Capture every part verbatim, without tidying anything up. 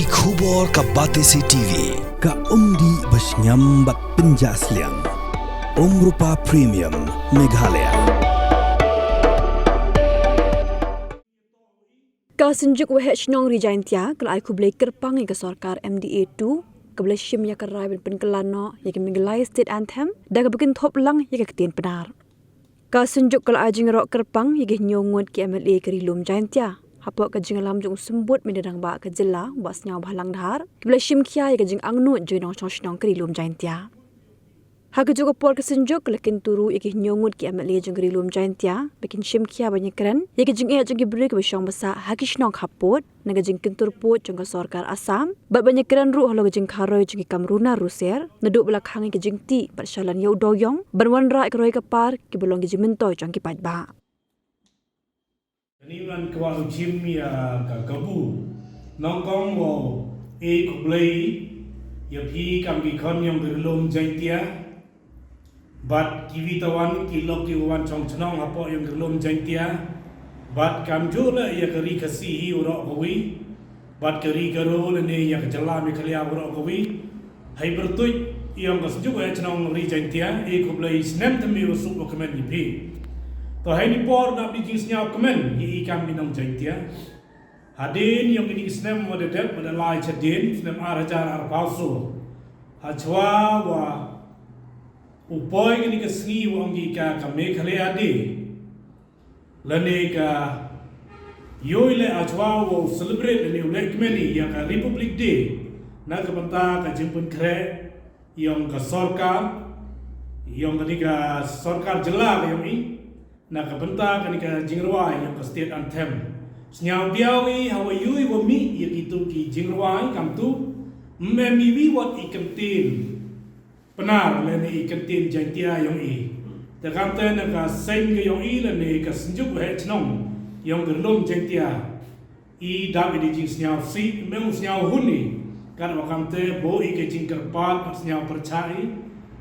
Ki khubor ka Batesi T V, ka umdih ba shngiam bad pynjah sliang. Umrupa Premium, Meghalaya. Ka Synjuk Waheh Shnong Ri Jaintia ka la ai khublei kyrpang ïa ka sorkar M D A two kaba la shim ïa ka rai ban pynkylla noh ïa ka Meghalaya State Anthem da kaba kynthup lang ïa ka ktien Pnar. Ka Synjuk ka la ai jingïaroh kyrpang ïa ki hynñiew ngut ki M L A ka Ri Lum Jaintia hapoh ka jingïalam jong u Symbud Mynder Rangbah ka jylla, Bah Sniawbhalang Dhar, kiba la shim khia ïa ka jingangnud jong ki nongshong shnong ka Ri Lum Jaintia. Ha kajuh ka por ka Synjuk ka la kyntu ruh ïa ki hynñiew ngut ki M L A jong ka Ri Lum Jaintia ba kin shim khia ban ïakren ïa ka jingeh jong ki briew kiba shong ba sah ha ki shnong khappud na ka jingkyntur pud jong ka sorkar Assam bad ban ïakren ruh halor ka jingkharoi jong ki kam runar ruser naduh ba la khang ïa ka jingtih bad shalan ïa u dewiong ban wanrah ïa ka roi ka par kiba long ka jingmyntoi jong ki paidbah. Kane wan kwah u chim ïa ka kabu. Nongkong wow e khublei ïa phi kam ki khon yong ka Ri Lum Jaintia. Bad kiwi tawan ki lok ki wan chong chnong hapoh yong ka Ri Lum Jaintia. Bad kamjuh la ïa ka Ri Khasi hi u roh kawi. Bad ka Ri Garo lane ïa ka jylla Meghalaya u roh kawi. Hei pyrtuit yong ka Synjuk Waheh Shnong Ri Jaintia, e khublei snem thymmai u suk u kmen ïa phi. To hei ni por da phi jingsngew kmen ïa i kam ki nong Jaintia. Hadien yong kine ki snem wa da dep wa da lai chadien snem ar hajar arphew saw. Hachwa wa u poi kane ka sngi wa ong ki ka ka Meghalaya Day. Lane ka ïoh i leh hachwa wow celebrate lane u leh kmen ïa ka Republic Day na ka bynta ka jingpynkhreh yong ka sorkar, yong kane ka sorkar jylla ka yong i, na ka bynta kane ka jingrwai yong ka State Anthem. Sñiaw biaw i hawa ïoh i wa mih ïa kitu ki jingrwai kamtu, ym em i wi wat i kyntien Pnar lane i kyntien Jaintia yong i. Te kamte na ka seng ka yong i lane ka Synjuk Waheh Chnong yong ka Ri Lum Jaintia. I dap i da jingsñiaw sih, ym em u sñiaw hun i. Katwa kamte bun i ka jingkyrpad, ka sñiaw pyrchah i.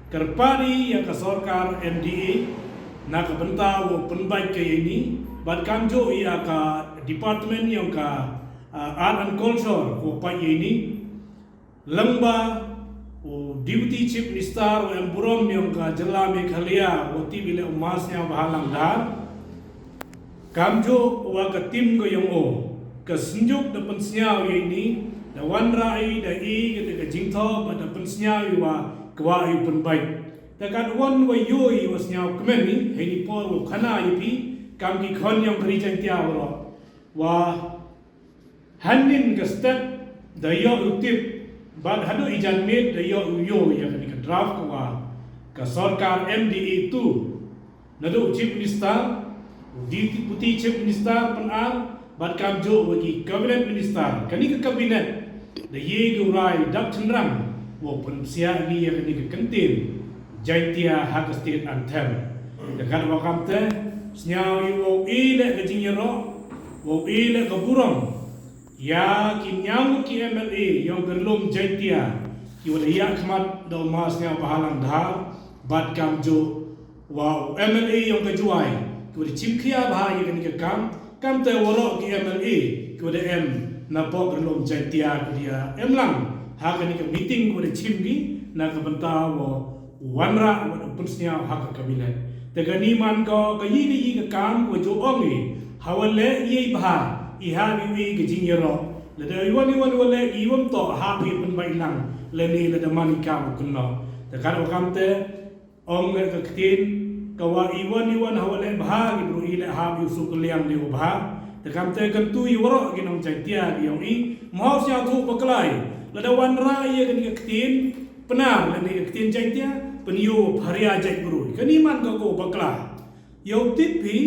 Kyrpad i ïa ka sorkar M D A na ka bynta wow pynbeit ka ïa ini. Bad kamjuh ïa ka department yong ka, ah, Art and Culture wow peit ïa ini. Lyngba u Deputy Chief Minister u em burom yong ka jylla Meghalaya, u tip i leh u Ma Sniawbhalang Dhar. Kamjuh wa ka team ka yong o, ka Synjuk da pynsñiaw ïa ini, da wanrah i, da i kata ka jingthoh, bad da pynsñiaw i wa kwah i u pynbeit. Te katwon wa ïoh i wa sñiaw kmen i, heini por wa khana ïa phi, kam ki khon yong ka Ri Jaintia waroh. Wa hynnin ka step da ïoh u tip, bad haduh i janmiet da ïoh u ïoh ïa kane ka draft ka wa ka sorkar M D A two, naduh u Chief Minister, u Deputy Chief Minister Pnar, bad kamjuh wa ki Cabinet Minister, kane ka Cabinet da ïoh ka u rai dap chynrang wow pynpsiah ïa kane ka kyntien Jaintia ha ka State Anthem. Te katwa kamte, sñiaw i wow i leh ka jingïaroh, wow i leh ka burom ïa ki ñiaw ki M L A yong ka Ri Lum Jaintia, ki wa da ïakhmat da u Ma Sniawbhalang Dhar, bad kamjuh wa u M L A yong ka Jowai, ki wa da chim khia bha ïa kane ka kam, kamte waroh ki M L A, ki wa da em napoh ka Ri Lum Jaintia, ki wa da em lang ha kane ka meeting ki wa da chim ki, na ka bynta wow wanrah wa da pynsñiaw ha ka Cabinet. Te kane man ko ka ïi ka ïi ka kam ka wa ju ong i, hawa leh ïa i bha, i hap i wi ka jingïaroh. Lada i wan i wan wa leh i wan toh hap i pynbeit lang, lane lada man i kam u kynnoh. Te katwa kamte, ong leh ka ktien, ka wa i wan i wan hawa leh bha ki bru i leh hap i u suk liang de u bha. Te kamte kyntu i waroh ki nong Jaintia ki yong i, mhaw sñiawthuh bakla i, lada wanrah ïa kane ka ktien, Pnar lane ka ktien Jaintia, pynïoh pharia jaitbru. Kane man ka ko bakla. Ïoh tip phi,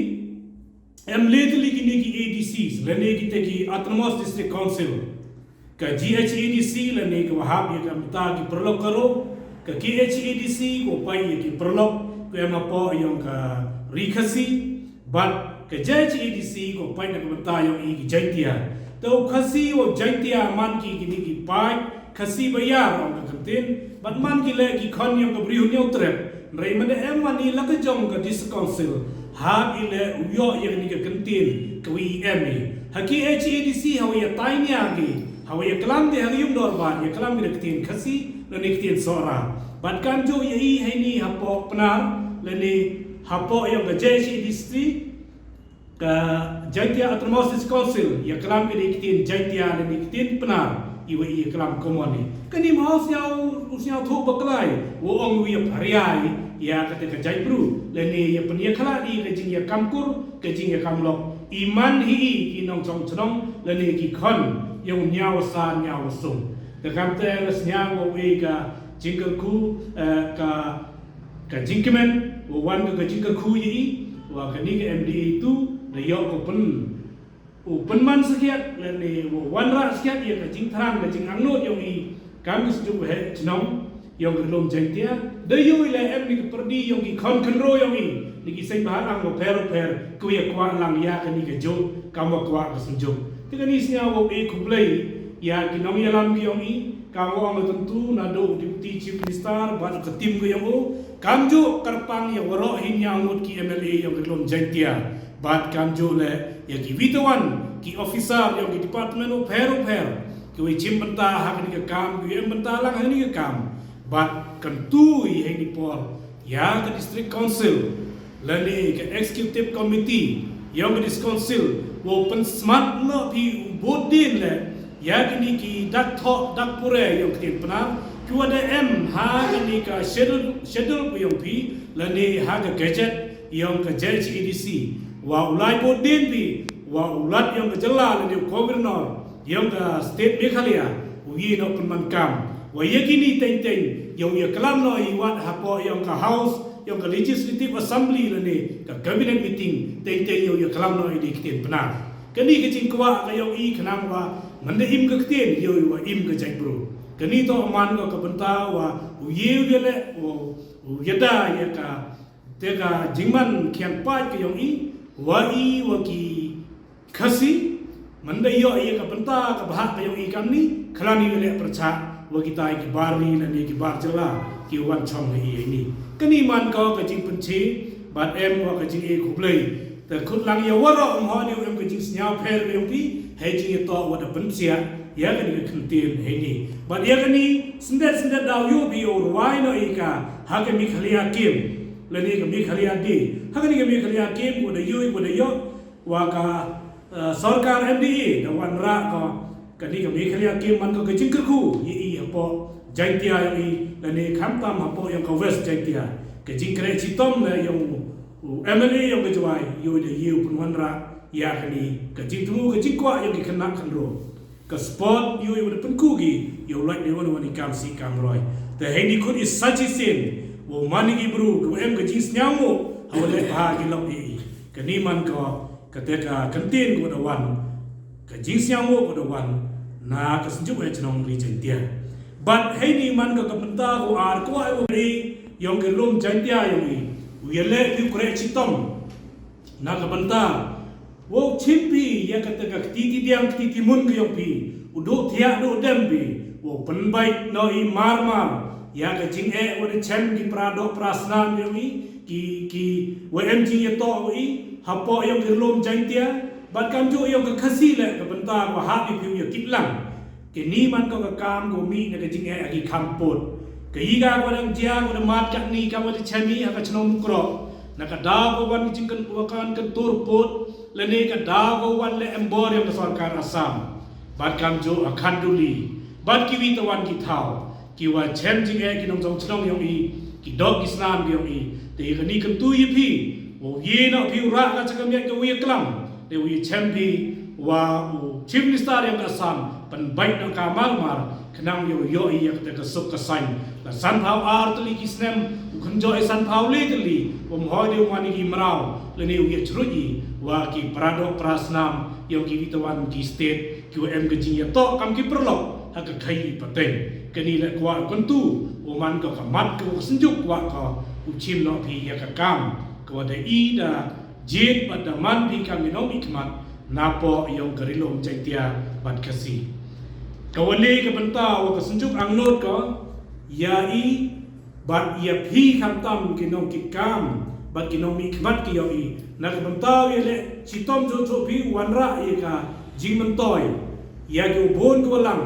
em le tylli kine ki A D Cs, lane kite ki Autonomous District Council. Ka G H A D C lane ka wa hap ïa ka bynta ki paralok ka ro, ka K H A D C ka wa peit ïa ki paralok, ka em hapoh yong ka Ri Khasi, bad ka J H A D C ka wa peit na ka bynta yong i ki Jaintia. Te u Khasi wa u Jaintia man ki kine ki paid Khasi Baïar ong ka kyntien, bad man ki leh ki khon yong ka Bri Hynñiewtrep, hynrei mynda em wan i la ka jong ka District Council, hap i leh u ïoh ïa kane ka kyntien, ka wa i em i. Ha ki K H A D C hawa ïa tai nia ki, Hawa ïaklam de ha ka ïung dorbar, ïaklam de ka ktien Khasi lane ka ktien Sohra. Bad kam ju ïa i heini hapoh Pnar lane hapoh ïong ka J H A D C, ka Jaintia Autonomous District Council, ïaklam ka de ka ktien Jaintia lane ka ktien Pnar, iwa i ïaklam common ni. Kani ma u sñiaw, u sñiawthuh bakla i, u ong u ïa pharia i ïa kata ka jaitbru lane ïa pynïakhlad i ka jingïakam kur, ka jingïakam lok. I man hi i ki nongchong chnong lane ki khon ïong ñiaw san ñiaw sung. Te kamte la sñiaw wa u e ka jingkyrkhu, eh, ka, ka jingkmen, wa wan ka, ka jingkyrkhu ïa i, wa kani ka M D A tu da ïoh ko pyn u pynman sakhiat lane u wanrah sakhiat ïa ka jingthrang ka jingangnud ïong i kam ka sduk waheh chnong ïong ka Ri-lum Jaintia. Da ïoh i la em ni ka pyrdi ïong ki khon khynro ïong i ni ki seng bahalang wapher wapher, ko ïa kwah lang ïa kani ka juk kam wa kwah ka sduk. Te kani sñiaw wa e khublei ïa ki nongïalam ki ïong i, kam wa ong la tentu naduh u Deputy Chief Minister bad ka team ka ïong u, kam ju kyrpang ïa waroh hi ñiaw ngut ki M L A ïong ka Ri-lum Jaintia. Bad kam ju le ïa ki witawan ki officer ïong ki department u pher u pher, ki wei chim bynta ha kani ka kam, ki wei em bynta lang ha kani ka kam. Bad kyntu i heini por ïa ka district council lane ka executive committee ïong ka district council, wow pynsmat noh phi u bud din le ïa kini ki dak thoh dak pure ïong ka ktien Pnar, ki wa da em ha kani ka schedule, schedule ïong phi lane ha ka gazette ïong ka J H A D C, wa u lai bud din phi, wa u Lat ïong ka jylla lane u Governor ïong ka state Meghalaya u ïa noh pynman kam. Wa ïa kini teng teng ïong ïa klam noh i wat hapoh ïong ka House, ïong ka Legislative Assembly lane ka Cabinet meeting, teng teng ïong ïa klam noh i di ktien Pnar. Kani ka jingkwah ka ïong i khnang wa man da im ka ktien ïong i wa im ka jaitbru. Kani to man ka, ka bynta wa u ïa u ïa le, wa u ïa da ïa ka te ka jingman khian paid ka ïong i, wa i wa ki Khasi, man da ïoh ïa ka bynta ka bhah ka ïong i kamni, khlani ïa le pyrchah wa kita ki bar ri lane ki bar jylla ki wan chong ha i ni. Kani man ka ka jingpynche bad em wa ka jing e khublei. Te khut lang ïa waroh um hon ïa em ka jingsñiaw pher ïong phi, hei jing ïa to wa da pynsiah ïa kani ka kyntien hei ni. Bad ïa kani syndet syndet daw ïoh phi ïoh rwai noh i ka ha ka Meghalaya Game lane ka Meghalaya Day. Ha kani ka Meghalaya Game ko da ïoh, ko da ïoh wa ka, eh, sorkar M D A da wanrah ka kani ka Meghalaya Game man ka ka jingkyrkhu ïa i hapoh Jaintia ïong i lane khamtam hapoh ïong ka West Jaintia. Ka jingkreh chitom le ïong u M L A ïong ka Jowai ïoh da ïoh pynwanrah ïa kani ka jingthmu ka jingkwah ïong ki khynnah khynro. Ka sport ïoh ïa u da pynku ki ïa u lait ne wan wan i kam sih kam roi. Te hei ni khut i sa chi sien wa man i ki bru ka em ka jingsñiaw mo ha wa leh bha ki lok i. Kani man ka, ka te ka kyntien ko da wan, ka jingsñiaw mo ko da wan na ka Synjuk Waheh Chnong Ri Jaintia. Bad hei ni man ka ka bynta ko ar ko ai wa ri ïong ka lum Jaintia ïong i u ïa leh ki u kreh chitom. Na ka bynta wow chim phi ïa kata ka kti ti diang kti ti mun ka ïong phi, u duh thiah duh dem phi, wow pynbeit noh i mar mar ïa ka jingeh wa da chem ki para doh para snam ïong i, ki, ki wa em jingïatoh wa i hapoh ïong ka lum Jaintia. Bad kam ju ïong ka Khasi le ka bynta wa hap i phi u ïa kit lang. Kini man ko ka kam ko mih na ka jingeh ha ki kham pud. Ka i ka ko dang jia ko da mat katni ka wa da chem i ha ka chnong Mukroh. Na ka daw ko wan ka jingkynwa kan kyntur pud lane ka daw ko wan le em bor ïong ka sorkar Assam. Bad kam ju ha Khanduli bad ki wi ta wan ki thaw ki wa chem jingeh ki nongchong chnong ïong i, ki dok ki snam ïong i. Te ïa kani kyntu ïa phi, wow ïa noh phi u rah ka cha ka miat ka wi klam. Te u ïa chem phi wa u Chief Minister ïong ka Assam pynbeit noh ka mar mar khnang ïa u ïoh ïa kata ka suk ka sain. La sanphaw ar tylli ki snem u khynjoh i sanphaw le tylli, um hoi de u man i ki mraw lane u ïa chruj i wa ki para doh para snam ïong ki wi ta wan ki state ki wa em ka jingïatoh kam ki paralok ha ka khaii pateng. Kani le kwah kyntu u man ka ka mat ka ka Synjuk kwah ka u chim noh phi ïa ka kam ka wa da i da jied bad da man phi kam i nongmihkhmat napoh ïong ka Ri-lum Jaintia bad Khasi. Ka wa le ka bynta wa ka Synjuk angnud ka ïa i bad ïa phi khamtam ki nongkitkam bad ki nongmihkhmat ki ïong i. Na ka bynta ïa le chitom jong jong phi wanrah ïa ka jingmyntoi ïa ki u bun ki u lang,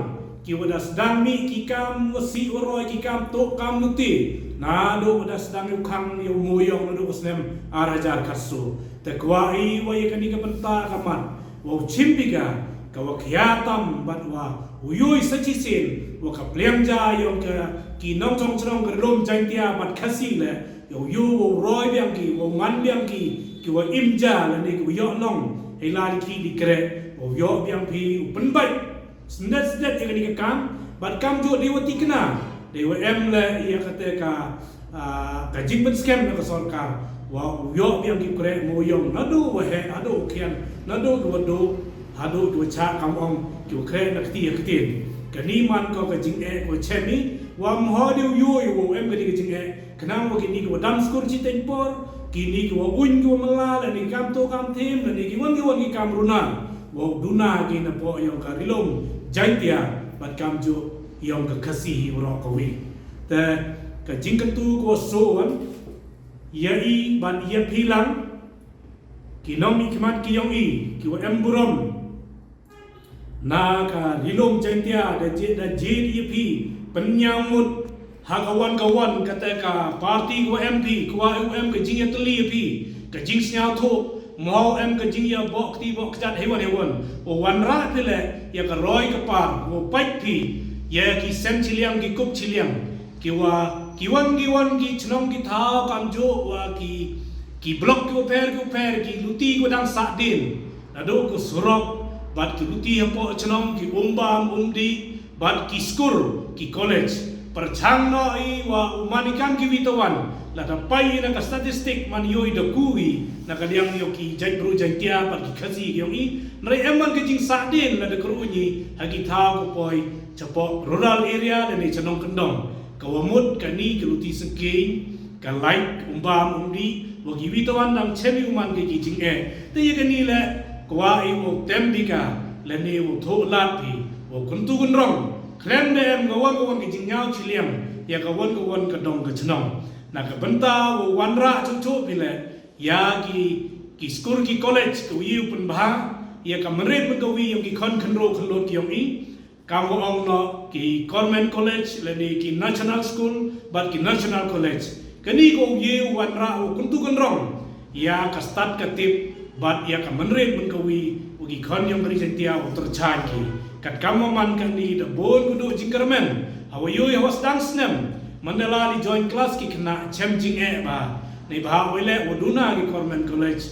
ki u da sdang mih ki kam u sih u roi, ki kam tuh kam luti, naduh u da sdang u khang ïa u Mooyong naduh u snem ar hajar khatsaw. Te kwah i wa ïa kane ka bynta ka mat wa u Chimbika ka wa khia tam bad wa u ïoh sa shisien wa ka pliang ja ïong ka ki nongshong shnong ka Rilum Jaintia bad Khasi leh, ïa u ïoh wa u roi biang ki, wa u man biang ki, ki wa im ja lane ki wa ïoh nong hei la li ki li kreh, wa u ïoh biang phi u pynbeit snet snet ïa kane ka kam. Bad kam ju dei wa tikna, dei wa em leh ïa kata ka, ah, ka jingpynskhem na ka sorkar wa u ïoh biang ki u kreh Mooyong naduh wa heh haduh u khian, naduh ki wa duh haduh ki wa chah, kam ong ki wa kreh na kti ha ktien. Kane man ko ka jingeh ko chem i wa mho dei u ïoh wa u em kane ka jingeh. Khnang wa kine ki wa dam skur shi teng por, kine ki wa uiñ ki wa mala lane ki kam tuh kam thim lane ki wan ki wan ki kam runa, wa u duna ki na poh ïong ka Rilum Jaintia bad kam ju ïong ka Khasi hi waroh kawi. Te ka jingkyntu ko so wan ïa i bad ïa phi lang ki nongmihkhmat ki ïong i ki wa em burom na ka Rilum Jaintia, da jied da jied ïa phi pynñiaw mut ha ka wan ka wan kata ka party ko em phi, ko wa em ka jingïatylli ïa phi, ka jingsngewthuh, mo em ka jingïaboh kti boh kjat hei wan hei wan. U wanrah phi leh ïa ka roi ka par, u pait phi ïa ki sem chiliang ki kup chiliang, ki wa ki wan ki wan ki chnong ki thaw kam ju wa ki ki blok ki wa pher ki wa pher, ki luti ki wa dang sah din. Naduh ka surok bad ki luti hapoh chnong, ki umbam umdih bad ki skur ki college. Pyrchang noh i wa u man i kam ki wi tawan, lada pai na ka statistic man ïoh i da ku i na ka liang ïong ki jaitbru Jaintia bad ki Khasi ki ïong i, nrei em man ka jingsah din lada kru i ha ki thaw ka poi chapoh rural area lane chnong kyndong. Ka wa mut kane ka luti sngewkhia, ka lait, umbam umdih, wa ki wi tawan dang chem i u man ki ki jingeh. Te ïa kane leh kwah i wa u Chimbika lane wa u thoh lad phi, wa u kyntu kynrong, khlem da em ka wan ka wan ka jingñiaw chiliang ïa ka wan ka wan ka dong ka chnong. Na ka bynta wa u wanrah chuh chuh phi leh ïa ki ki skur ki college ka wi u pynbha ïa ka mynrit mynkawi ïong ki khon khynroo khynlut ki ïong i. Kam wa ong noh ki Government College lane ki National School bad ki National College. Kane ko u ïa u wanrah u kyntu kynrong ïa ka stad ka tip bad ïa ka mynrit mynkawi u ki khon ïong ka ri Jaintia u tyrchang ki. Kat kam wa man kane da bun ka duh jingkyrmen ha wa ïoh ha wa sdang snem, man da la li join class ki khynnah chem jingeh ba ne ba ha wa leh wa duna ki Government College.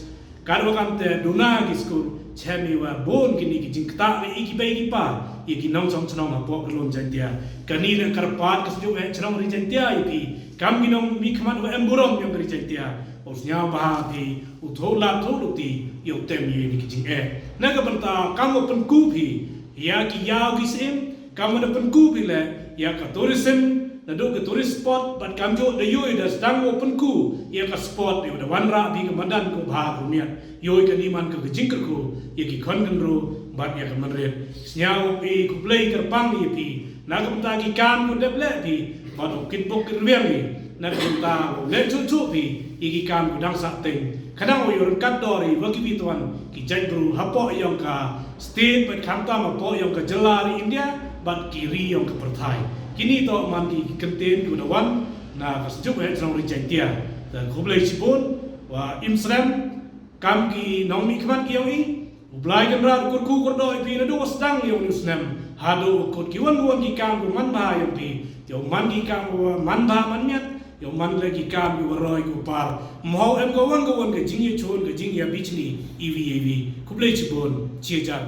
Kat wa kam te duna ki skur chem i wa bun kine ki jingktah wa i ki bei ki pa ïa ki nongshong chnong hapoh ka Rilum Jaintia. Kane leh kyrpad ka sdang eh chnong ri Jaintia ïa phi kam ki nongmihkhmat wa em burom ïong ka ri Jaintia. U sñiaw bha phi, u thoh lad thoh luti ïa u tem ïa kine ki jingeh. Na ka bynta kam wa pynkup phi ïa ki ïaw ki syiem, kam wa da pynkup phi leh ïa ka tourism, naduh ka tourist spot bad kam ju da ïoh da sdang wa pynkup ïa ka spot ïa da wanrah phi ka madan ko bha ko miat. Ïoh kane man ka jingkyrkhu ïa ki khon khynroo bad ïa ka mynrit. Sñiaw i khublei kyrpang ïa phi na ka bynta ki kam ko dep leh phi bad u kitbok kitrwiang i na ka bynta u leh chuh chuh phi ïa ki kam ko dang sah teng. Khnang u ïoh ryngkat dor i wa ki wi tawan ki jaitbru hapoh ïong ka state bad khamtam hapoh ïong ka jylla ri India bad ki ri ïong ka pyrthai. Kine to man ki kyntien ki da wan na ka sdang eh chnong ri Jaintia. Te khublei chibun wa im slem kam ki nongmihkhmat ki ïong i. U Blai Kynrad u kyrkhu kyrdoh ïa phi naduh wa sdang ïa u snem haduh wa kut ki wan wan ki kam ki wa man bha ïa phi. Ïa u man ki kam ki wa man bha man miat, ïa u man leh ki kam ki wa roi ki wa par. Mho em ka wan ka wan ka jingïachun ka jingïabichni iwi iwi. Khublei chibun, chia jan.